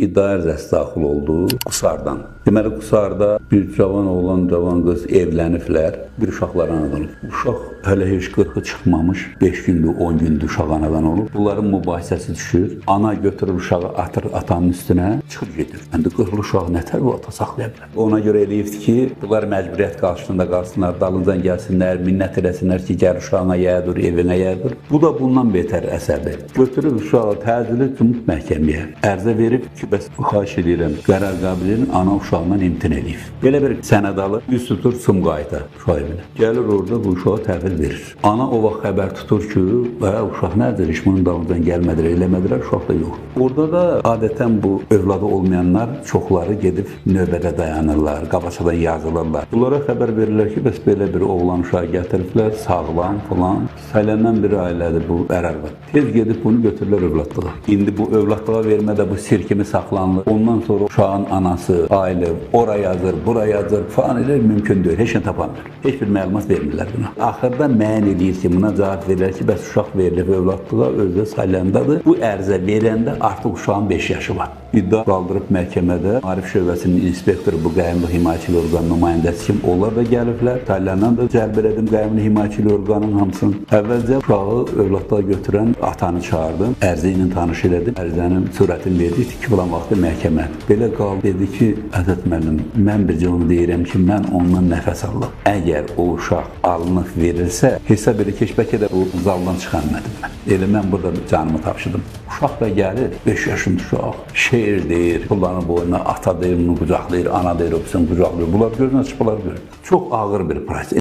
iddia ərizəsi daxil oldu Qusardan. Deməli, Qusarda bir cavan oğlan, cavan qız evləniblər, bir uşaqları anadan olub. Uşaq hələ heç 40-ı çıxmamış, 5 gündür, 10 gündür uşaq anadan olub. Bunların mübahisəsi düşür. Ana götürür uşağı, atır atanın üstünə, çıxır gedir. İndi 40-lı uşaq nətər bu ata saxlaya bilər? Ona görə eləyibdi ki, bunlar məcburiyyət qarşısında qalsınlar, dalıncan gəlsinlər, minnət eləsinlər ki, gəl uşağına yer dur, evinə yer dur. Bu da bundan betər əsərdir. Götürür uşağı təcili cumub məhkəməyə. Ərizə verib ki, bəs xahiş edirəm, qərar qəbul edin, ana uşağından imtina eləyib. Belə bir sənəd alır, üz tutur Sumqayıta, uşaq evinə. Gəlir orada bu uşağı təhvil verir. Ana o vaxt xəbər tutur ki, uşaq nədir, heç bunun dalıncan gəlmədilər, eləmədilər, uşaq da yox. Orada da adətən bu övladı olmayanlar çoxları gedib növbədə dayanırlar, qabaçadan yazılırlar. Bunlara xəbər verirlər ki, bəs belə bir oğlan uşağı gətiriblər, sağlam filan. Saylanan bir ailədir bu ər arvad. Tez gedib bunu götürürlər övladlığa. İndi bu övladlığa vermə də bu sir kimi saxlanılır. Ondan sonra uşağın anası, ailə ora yazır, bura yazır falan elə mümkün deyil. Heç nə tapamır. Heç bir məlumat vermirlər buna. Axırda müəyyən eləyir ki, buna cavab verirlər ki, bəs uşaq verilib övladlığa, özü də saylandadır. Bu ərizə verəndə artıq uşağın 5 yaşı var. İddia qaldırıb məhkəmədə Maarif şöbəsinin inspektoru bu qayyumlu himayəçilik orqanının nümayəndəsi kim, onlar da gəliblər. Taylandan da cəlb elədim qayyumlu himayəçilik orqanının hamısını. Əvvəlcə uşağı övladlığa götürən atanı çağırdım. Ərizə ilə tanış elədim. Ərizənin sürətini verdik ki, filan vaxtı məhkəmə. Belə qal dedi ki, Ədət müəllim, mən bircə onu deyirəm ki, mən ondan nəfəs alıram. Əgər o uşaq alınıb verilsə, hesab elə ki, bəlkə də bu zaldan çıxanmadım mən. Elə mən burada canımı tapşırdım. Uşaq da gəlir, 5 yaşında uşaq, şeir deyir, pullarını boynuna, ata deyir, bunu qucaqlayır, ana deyir, öpsün, qucaqlayır. Bunlar gözünə çıxıblar görür. Çox ağır bir proses.